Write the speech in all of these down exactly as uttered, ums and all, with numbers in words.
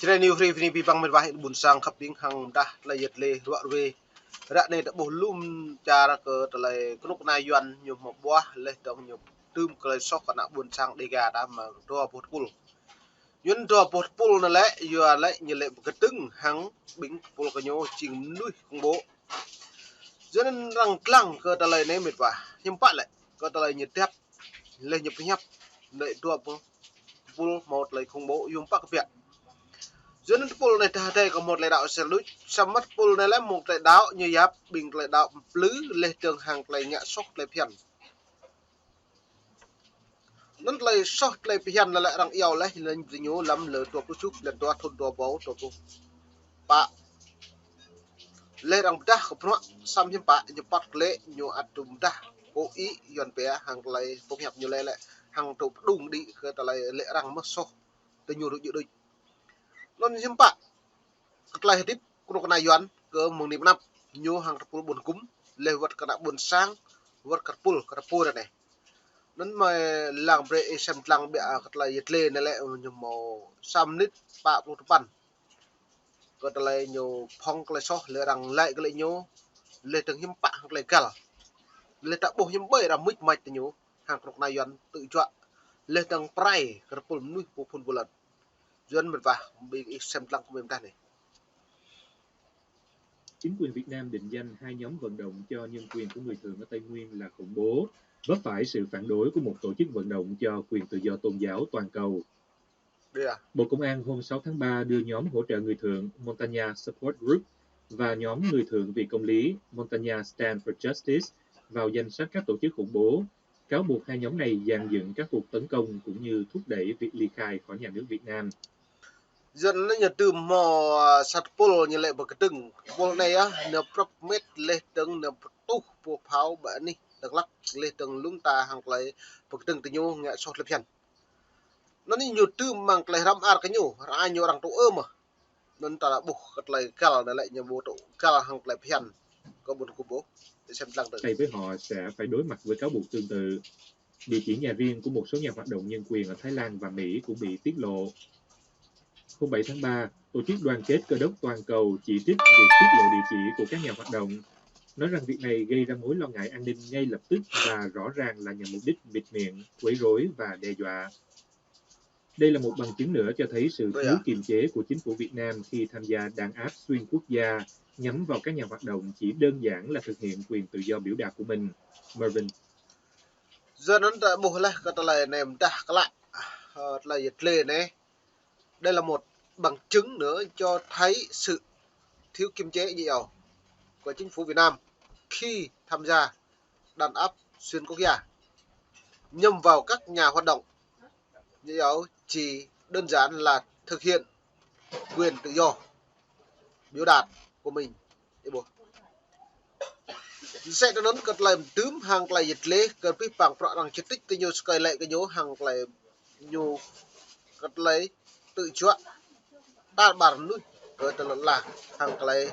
Jrai New Free Free pi păng mĕt wa ƀôn sang khăp ƀing hăng mdah tơlơi yet lĕ ruă ruê. Ră anai ta ƀuh lŏm čar kơ tơlơi kơnuk kơna Yuan ñu hmâo ƀuah laih dơ̆ng ñu tơm tơlơi soh kơ ană ƀôn sang Dega ta mơ̆ng dua boh tơpul. Yuan dua boh tơpul anai lĕ, yua lĕ ñu lĕ pơkơdơ̆ng hăng ƀing tơpul kơ ñu jing mơnuih khủng bố. Yua anŭn arăng lăng kơ tơlơi anai mĕt wa. Hiư̆m pă lĕ kơ tơlơi ñu dăp laih ñu pơhiăp lĕ dua boh tơpul hmâo tơlơi khủng bố, yua hiư̆m pă kơ biă. Yua anŭn tơpul anai ta hơdai kơ hmâo tơlơi đaŏ sel đôč, samơ̆ tơpul anai lĕ hmâo tơlơi đaŏ ñu yap ƀing tơlơi đaŏ plư laih dơ̆ng hăng tơlơi ngă soh tơlơi phiăn. Anŭn tơlơi soh tơlơi phiăn lĕ arăng iâu laih lĕ ñu lăm lơ dua pluh tơjuh blan dua thun dua rơbâo dua pluh pă. Laih arăng pơdah kơ bruă samơ̆ hiư̆m pă ñu păt klĕ ñu ăt tŭ pơdah pô ih Yuan pia hăng tơlơi pơhiăp ñu lĕ lĕ hăng tŭ pơdơ̆ng đĭ kơ tơlơi lĕ arăng mơ̆ soh tơ ñu rơjŭ đôč. Anŭn hiư̆m pă kơ tơlơi hơdip kơnuk kơna Yuan kơ mơ̆ng anai pơ anăp ñu hăng tơpul ƀôn hơkŭm laih wơ̆t kơ ană ƀôn sang wơ̆t kơ tơpul kơ tơpul ră anai. Anŭn mơi lăng brơi ih sem lăng biă kơ tơlơi yet lĕ anai lĕ ñu hmâo sa mơnit pă pluh tơpăn. Kơ tơlơi ñu phŏng tơlơi soh lĕ arăng laĭ kơ lĕ ñu laih dơ̆ng hiư̆m pă hăng tơlơi găl. Laih ta ƀuh hiư̆m ƀơi arăng mŭt mač tơ ñu hăng kơnuk kơna Yuan tŭ juă laih dơ̆ng pơrai kơ tơpul mơnuih pô phun pô lăn. Yuan mĕt wa ƀing ih sem lăng kơ mơi mdah anai. Chính quyền Việt Nam định danh hai nhóm vận động cho nhân quyền của người Thượng ở Tây Nguyên là khủng bố, vấp phải sự phản đối của một tổ chức vận động cho quyền tự do tôn giáo toàn cầu. Bộ Công an hôm sáu tháng ba đưa nhóm hỗ trợ người Thượng Montagnard Support Group và nhóm Người Thượng vì Công lý Montagnard Stand for Justice vào danh sách các tổ chức khủng bố, cáo buộc hai nhóm này dàn dựng các cuộc tấn công cũng như thúc đẩy việc ly khai khỏi nhà nước Việt Nam. Yua anŭn ñu tŭm hmâo sa tơpul ñu lĕ pơkơdơ̆ng. Tơpul anai yơh, ñu prăp mĕt laih dơ̆ng ñu pơtuh pô phao ƀơi anih Dak Lak laih dơ̆ng lŏm ta hăng tơlơi pơkơdơ̆ng tơ ñu ngă soh tơlơi phiăn. Anŭn ñu tŭm mơ̆ng tơlơi hrăm ar kơ ñu, ră anai ñu arăng tŭ ơ mơ̆. Anŭn ta ƀuh kơ tơlơi găl anai lĕ ñu ƀu tŭ găl hăng tơlơi phiăn kơ ƀôn hơkŭm ôh. Ih sem lăng tơ. Hay với họ sẽ phải đối mặt với cáo buộc tương tự. Địa chỉ nhà riêng của một số nhà hoạt động nhân quyền ở Thái Lan và Mỹ cũng bị tiết lộ. Hôm bảy tháng ba, Tổ chức Đoàn kết Cơ đốc Toàn cầu chỉ trích việc tiết lộ địa chỉ của các nhà hoạt động, nói rằng việc này gây ra mối lo ngại an ninh ngay lập tức và rõ ràng là nhằm mục đích bịt miệng, quấy rối và đe dọa. Đây là một bằng chứng nữa cho thấy sự thiếu kiềm chế của chính phủ Việt Nam khi tham gia đàn áp xuyên quốc gia nhắm vào các nhà hoạt động chỉ đơn giản là thực hiện quyền tự do biểu đạt của mình. Mervin. Yua anŭn ta ƀuh laih kơ tơlơi anai mdah klă, ơ, tơlơi yet lĕ anai. Đây là một bằng chứng nữa cho thấy sự thiếu kiềm chế, dễ dàng, của chính phủ Việt Nam khi tham gia đàn áp xuyên quốc gia nhằm vào các nhà hoạt động, dễ dàng, chỉ đơn giản là thực hiện quyền tự do biểu đạt của mình. Ih ƀuh. Sĕ tơ anŭn kơ tơlơi tŭm hăng tơlơi yet lĕ kơ pih păng prăk arăng čơtĭč kơ ñu sơkơi lĕ kơ ñu hăng tơlơi ñu kơ tơlơi tŭ juă tar ƀar mơnuih kơ tơlơi la hăng tơlơi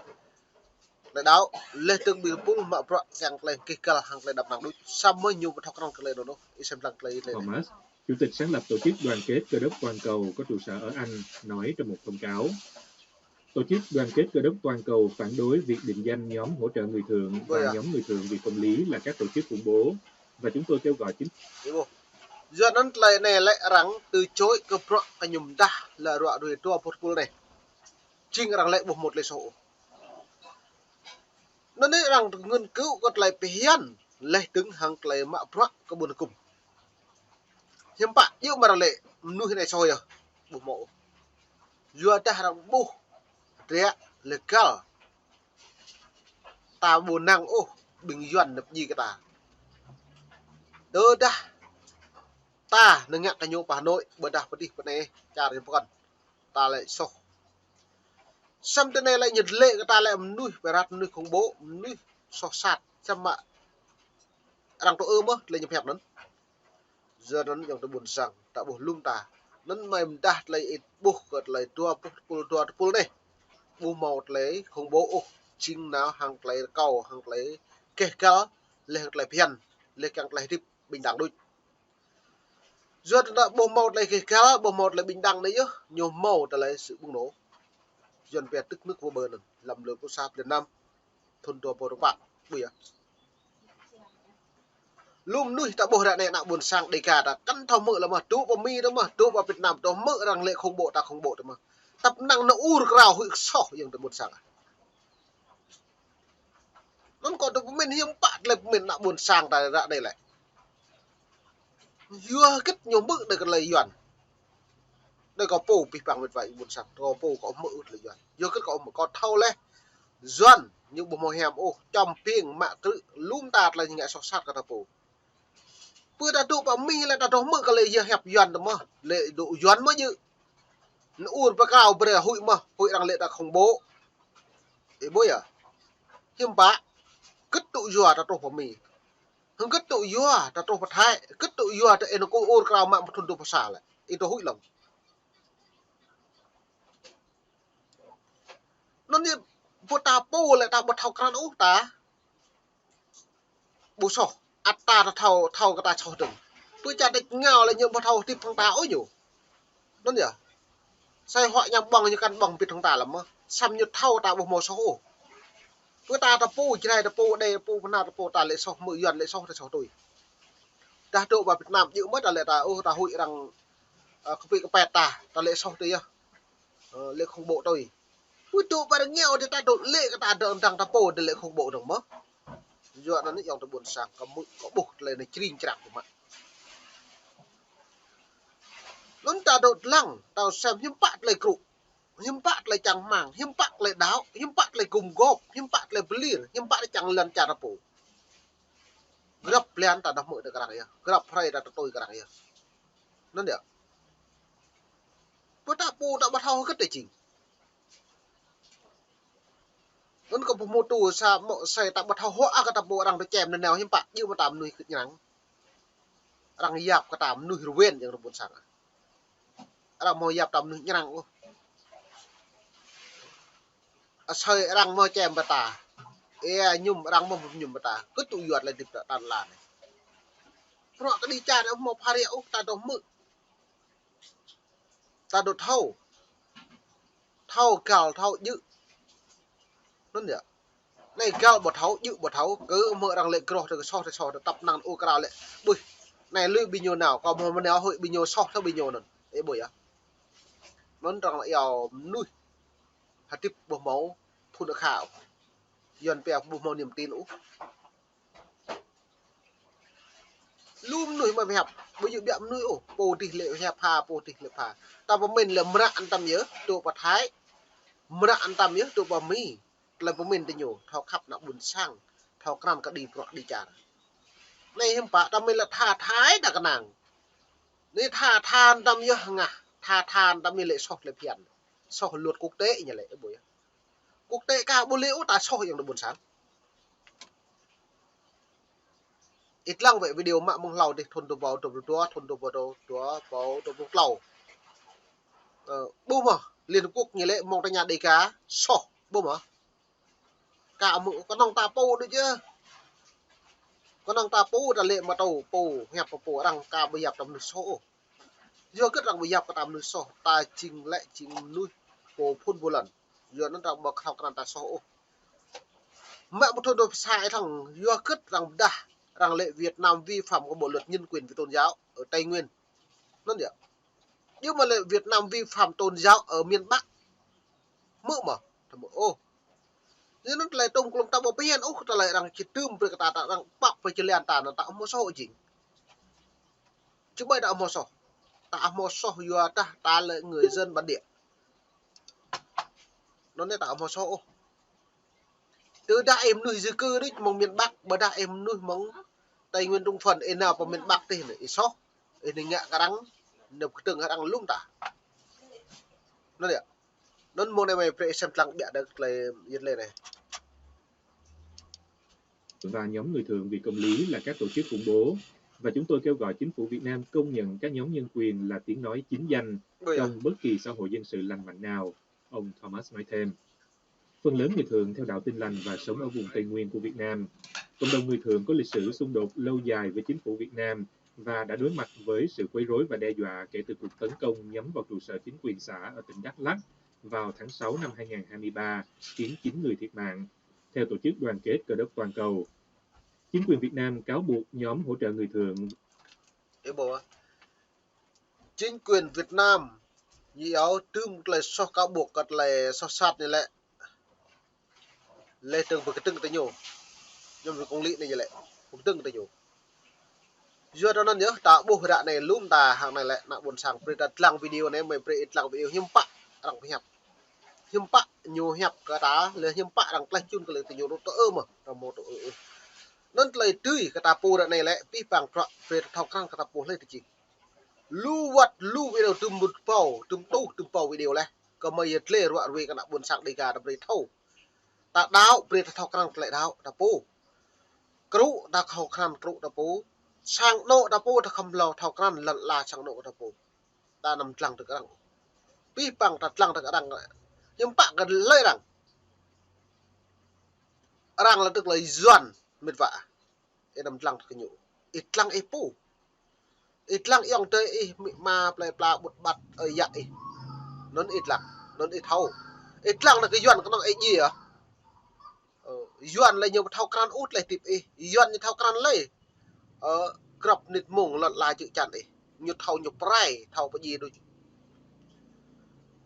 tơlơi đaŏ laih dơ̆ng ƀing tơpul mă prăk kiăng tơlơi kih găl hăng tơlơi đăp năng đôč. Samơ̆ ñu ƀu thâo krăn kơ tơlơi anŭn ôh. Ih sem lăng tơlơi yet lĕ anai. Thomas, Chủ tịch sáng lập Tổ chức Đoàn kết Cơ đốc Toàn cầu có trụ sở ở Anh, nói trong một thông cáo: Tổ chức Đoàn kết Cơ đốc Toàn cầu phản đối việc định danh nhóm hỗ trợ Người Thượng và nhóm Người Thượng vì Công lý là các tổ chức khủng bố, và chúng tôi kêu gọi chính Yua anŭn tơlơi anai lĕ arăng từ chối kơ prăk kơ ñu mdah lĕ ruă ruê dua boh tơpul anai. Jing arăng lĕ ƀu hmâo tơlơi soh ôh. Anŭn anai arăng ngăn cứu kơ tơlơi phiăn laih dơ̆ng hăng tơlơi mă prăk kơ ƀôn hơkŭm. Hiư̆m pă yua mơ̆ arăng lĕ mơnuih anai soh yơh, ƀu hmâo ôh. Yua dah arăng ƀuh dră lĕ găl ta ƀu năng ôh ƀing Yuan nao pơdjai kơ ta. Tơdah ta nao ngă kơ ñu pơ Hà Nội, ƀôdah pơ adih pơ anai, čar ñu pơkŏn, ta lĕ soh. Samơ̆ tơ anai lĕ ñu lĕ kơ ta lĕ mơnuih pơrat, mơnuih khủng bố, mơnuih soh sat, samơ̆ arăng tŭ ơ mơ̆ tơlơi ñu pơhiăp anŭn. Yua anŭn ayŏng adơi ƀôn sang ta ƀuh lŏm ta. Anŭn mơi mdah tơlơi ih ƀuh kơ tơlơi dua boh tơpul, dua tơpul anai. Ƀu hmâo tơlơi khủng bố ôh, jing nao hăng tơlơi rơkâo, hăng tơlơi kih găl, laih hăng tơlơi phiăn, laih kiăng tơlơi hơdip ƀing dang đôč. Yua anŭn ƀu hmâo tơlơi kơ găl, ƀu hmâo tơlơi bình đẳng anai yơh, ñu hmâo tơlơi sự bùng nổ. Yuan pia tức nước vỡ bờ anŭn, lăm lơ pô sa plen năm, thun dua pô rơpă, ƀu yơh. Lŏm mơnuih ta ƀuh ră anai ană ƀôn sang Đêga ta kăn thâo hmư̆ lơi mơ̆, dŏ pơ Mi ta mơ̆, dŏ pơ Việt Nam ta hmư̆ arăng lĕ khủng bố ta khủng bố ta mơ̆. Tăp năng nao ur krao huĭ soh yơh ta ƀôn sang. Anŭn kâo tơ pơmĭn hiư̆m pă tơlơi pơmĭn ană ƀôn sang ta ră anai lĕ. Yua hơget ñu hmư̆ đơi kơ tơlơi Yuan. Đơi kâo pô pih păng mĕt wa ƀôn sang, kâo pô kâo hmư̆ ôh tơlơi Yuan. Yua hơget kâo hmư̆, kâo thâo leh. Yuan ñu ƀu hmâo hiam ôh, čăm piêng mă krư̆, lŏm ta tơlơi ngă soh sat kơ ta pô. Pơ ta dŏ pơ Mi lĕ ta dŏ hmư̆ kơ lĕ yơh hiăp Yuan ta mơ̆, lĕ dŏ Yuan mơ̆ djơ̆. Nao ur pơkrao brơi huĭ mơ̆, huĭ arăng lĕ ta khủng bố. Ih ƀuh yơh. Hiư̆m pă, hơget tŭ yua ta truh pơ Mi. Hơget tŭ yua ta truh pơ Thái, hơget tŭ yua ta ih nao kơ ur krao mă mơ̆ thun dua pô sa lĕ. Ih dŏ huĭ lăng. Anŭn yơh, ƀu ta pô lĕ ta ƀu thâo krăn ôh ta. Ƀu soh, ăt ta thâo, thâo kơ ta soh dơ̆ng. Pơ čar đĕč ngao lĕ ñu ƀu thâo hơdip hăng ta ôh ñu. Anŭn yơh. Sai huă ñăm ƀơ̆ng ñu kăn ƀơ̆ng pĭt hăng ta lăm mơ̆. Samơ̆ ñu thâo ta ƀu hmâo soh ôh. Pơ ta ta pô, Jrai ta pô, Êđê ta pô, Bahnar ta pô, ta lĕ soh, hmư̆ Yuan lĕ soh, ta soh tui. Dah dŏ pơ Việt Nam djơ̆ mơ̆ ta lĕ ta, ôh, ta huĭ arăng, ơ, kơpĭ kơpet ta, ta lĕ soh tui yơh. Ơ, lĕ khủng bố tui. Pơ dŏ pơ rơngiao ta dŏ lĕ kơ ta dŏ dăng ta pô ta lĕ khủng bố dơ̆ng mơ̆. Yua anŭn yơh ta ƀôn sang kơ mŭt kơ ƀuh tơlơi anai čring črang kơ mă. Anŭn ta dŏ lăng, ta sem hiư̆m pă tơlơi krŭ. Hiư̆m pă tơlơi čang rơmang, hiư̆m pă tơlơi đaŏ, hiư̆m pă tơlơi gum gôp, hiư̆m pă tơlơi pơlir, hiư̆m pă tơlơi čang lŏn čar ta pô. Grăp blan ta dŏ hmư̆ đơi kơ arăng yơh, grăp hrơi ta dŏ tui kơ arăng yơh. Anŭn yơh. Pơ ta pô ta ƀu thâo hơget tơ jing. Anŭn kơ pơhmutu sa mŏ sai ta ƀu thâo huă kơ ta pô arăng tơčem nanao hiư̆m pă djơ̆ mơ̆ ta mơnuih kơ ñrăng. Arăng yap kơ ta mơnuih rơwen yơh ta ƀôn sang. Arăng hmâo yap ta mơnuih ñrăng ôh. Asơi arăng hmâo čem pơ ta. Ê, ñum arăng hmâo ñum pơ ta. Hơget tŭ yua tơlơi hơdip ta tơl anai. Prŏ kơ đi čar hmâo pha rĕ ôh ta dŏ hmư̆. Ta dŏ thâo. Thâo găl thâo djơ̆. Anŭn yơh. Anai găl ƀu thâo, djơ̆ ƀu thâo, kơ hmư̆ arăng lĕ groh tơ kơ soh tơ soh tơ tăp năng ur krao lĕ. Ƀuih. Anai lui ƀing ñu nao, kâo hmâo mơnao huĭ ƀing ñu soh tơ ƀing ñu anŭn. Ih ƀuh yơh. Anŭn arăng iâu mơnuih hơdip ƀu hmâo phŭn akha ôh. Yuan pia ƀu hmâo niềm tin ôh. Lu mơnuih mă pơhiăp, ƀu djơ̆ biă mơnuih ôh, pô dih lĕ hiăp pha, pô dih lĕ pha. Ta pơmĭn lĕ mră anŭn tăm yơh, dŏ pơ Thái. Mră anŭn tăm yơh, dŏ pơ Mi. Tơlơi pơmĭn tơ ñu, thâo khăp ană ƀôn sang, thâo krăn kơ đi prŏ đi čar. Anai hiư̆m pă, ta mĭn lĕ tha Thái ta kơnang. Anai tha tha anŭn tăm yơh hơngah, tha tha anŭn tăm yơh lĕ soh lĕ phiăn. Soh luật quốc tế ñu lĕ, ih ƀuh yơh. Quốc tế ka ƀu lĕ ôh ta soh yơh ta ƀôn sang. Ih lăng wơ̆t video mă mơ̆ng hlâo dih thun dua pô dua pluh dua, thun dua pô dua, dua pô dua pluh klâo. Ơ, ƀuh mơ̆, Liên Hợp Quốc ñu lĕ mơ̆ng ta ña Đêga soh, ƀuh mơ̆. Ka mơ̆ kơnơ̆ng ta pô đôč yơh. Kơnơ̆ng ta pô ta lĕ mă tâo pô, hiăp pô arăng ka ƀu yap ta mơnuih soh ôh. Yua hơget arăng ƀu yap kơ ta mơnuih soh, ta jing lĕ jing mơnuih pô phŭn ƀu lŏn. Yua anŭn arăng ƀu thâo krăn ta soh ôh. Mă ƀu thâo dŏ pơsai thăng, yua hơget arăng pơdah, arăng lĕ Việt Nam vi phạm kơ bộ luật nhân quyền về tôn giáo ở Tây Nguyên. Anŭn yơh. Djơ̆ mơ̆ lĕ Việt Nam vi phạm tôn giáo ở miền Bắc. Hmư̆ mơ̆, ta hmư̆ ôh. Yua anŭn tơlơi tŏng klŏng ta ƀu pơhiăp ôh, tơlơi arăng či tơm brơi kơ ta, ta arăng pap pơčơlan ta, anŭn ta hmâo soh jing. Či ƀai ta hmâo soh. Ta hmâo soh yua dah ta lĕ người dân bản địa. Anŭn anai ta hmâo soh ôh. Tơdah ih mơnuih di cư đôč mơ̆ng miền Bắc, ƀôdah ih mơnuih mơ̆ng Tây Nguyên Trung Phần, ih nao pơ miền Bắc tih anai, ih soh. Ih anai ngă kơ arăng, nao kơdơ̆ng arăng lŏm ta. Anŭn yơh. Anŭn mơ̆ng anai mơi brơi sem lăng biă đơi tơlơi yơh lĕ anai. Và nhóm người Thượng vì công lý là các tổ chức khủng bố, và chúng tôi kêu gọi chính phủ Việt Nam công nhận các nhóm nhân quyền là tiếng nói chính danh trong bất kỳ xã hội dân sự lành mạnh nào, ông Thomas nói thêm. Phần lớn người Thượng theo đạo Tin Lành và sống ở vùng Tây Nguyên của Việt Nam. Cộng đồng người Thượng có lịch sử xung đột lâu dài với chính phủ Việt Nam và đã đối mặt với sự quấy rối và đe dọa kể từ cuộc tấn công nhắm vào trụ sở chính quyền xã ở tỉnh Đắk Lắk vào tháng sáu năm hai nghìn hai mươi ba, khiến chín người thiệt mạng, theo Tổ chức Đoàn kết Cơ đốc Toàn cầu. Chính quyền Việt Nam cáo buộc nhóm hỗ trợ người Thượng. Ê bộ, chính quyền Việt Nam, ñu yua trŭm tơlơi soh cáo buộc kơ tơlơi soh sat anai lĕ. Lĕ tơ̆ng pơkơdơ̆ng tơ ñu. Ñu ƀu công lý anai lĕ. Pơkơdơ̆ng tơ ñu. Yua anŭn yơh, ta ƀuh ră anai lŏm ta hăng anai lĕ, ană ƀôn sang brơi ta lăng video anai, mơi brơi ih lăng video hiư̆m pă arăng pơhiăp. Hiư̆m pă ñu hiăp kơ ta, lĕ hiư̆m pă arăng tlaih čun kơ lĕ tơ ñu rŏt tơ ơ mơ̆, ta mơ̆ tơ ơ ơ. Anŭn tơlơi tui kơ ta pô ră anai lĕ, pih păng prăk brơi ta thâo krăn kơ ta pô hlơi tơ čih. Lu wơ̆t, lu video tơ̆m mŭt pô, tơ̆m tuh, tơ̆m pô video lĕ. Kơ mơi yơh tlĕ ruă ruai kơ ană ƀôn sang Dêga ta brơi thâo. Ta đaŏ, brơi ta thâo krăn tơlơi đaŏ ta pô. Krŭ ta thâo krăn krŭ ta pô. Sang anŏ ta pô ta khŏm hlâo thâo krăn lŏn ala sang anŏ ta pô. Ta anăm lăng tơ kơ arăng. Pih păng ta lăng tơ kơ arăng. Hiư̆m pă kơ hlơi arăng. Arăng lĕ tơlơi Yuan, mĕt wa. Ih anăm lăng tơ kơ ñu. Ih lăng ih pô. Ih lăng ayŏng adơi ih, amĭ ama, plơi pla, ƀut ƀat, ơi yă ih. Anŭn ih lăng, anŭn ih thâo. Ih lăng anai kơ Yuan kơnơ̆ng ih djai ah. Ơ, Yuan lĕ ñu ƀu thâo krăn ôh tơlơi hơdip ih. Yuan ñu thâo krăn lĕ. Ơ, grăp mơnit mông lŏn ala čư̆ čan ih. Ñu thâo ñu pơrai, thâo pơdjai đôč.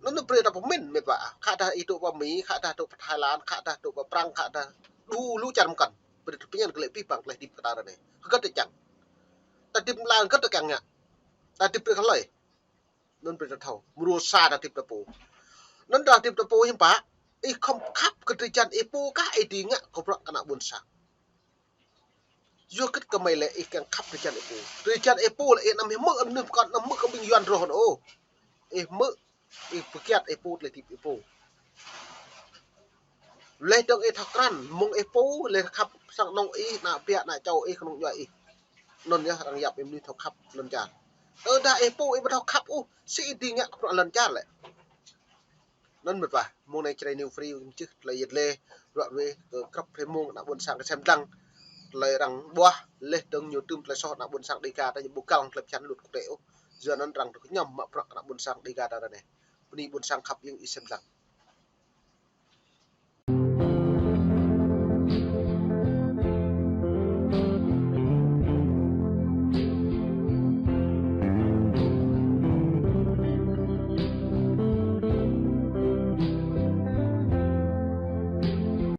Anŭn brơi ta pơmĭn mĕt wa. Khă dah ih dŏ pơ Mi, khă dah dŏ pơ Thái Lan, khă dah dŏ pơ Prăng, khă dah đu lu čar mơkăn. Brơi ta pơñen kơ lĕ pih păng tơlơi hơdip kơ ta ră anai. Hơget ta čang. Ta hơdip lăng hơget ta kiăng ngă. Ta hơdip brơi kơ hlơi. Anŭn brơi ta thâo. Mrô sa ta hơdip ta pô. Anŭn ta hơdip ta pô hiư̆m pă. Ih khŏm khăp kơ drơi jan ih pô kah ih dưi ngă kơ bruă kơ ană ƀôn sang. Yua hơget kơ mơi lĕ ih kiăng khăp drơi jan ih pô. Drơi jan ih pô lĕ ih anăm hmư̆ anŭn pơkŏn anăm hmư̆ kơ ƀing Yuan rŏh anŭn ôh. Ih hmư̆, ih pơkiăt ih pô tơlơi hơdip ih pô. Lĕ dơ̆ng ih thâo krăn, mơ̆ng ih pô, lĕ khăp sang anŏ ih, ană ƀă, ană čô ih, kơnung djuai ih. Anŭn yơh arăng yap ih mơnuih thâo khăp lŏn čar. Tơdah ih pô ih ƀu thâo khăp ôh, sĭ ih dưi ngă kơ bruă lŏn čar lĕ. Anŭn mĕt wa, mông anai Jrai New Free čih tơlơi yet lĕ, ruă ruai kơ grăp hrơi mông ană ƀôn sang kơsem lăng. Tơlơi arăng ƀuah, lĕ dơ̆ng ñu tơ̆m tơlơi soh ană ƀôn sang Dêga ta ñu ƀu găl tơlơi phiăn luật quốc tế ôh. Yua anŭn arăng tơ kơñăm mă bruă ană ƀôn sang Dêga ta ră anai. Bơni ƀôn sang khăp ing ih sem lăng.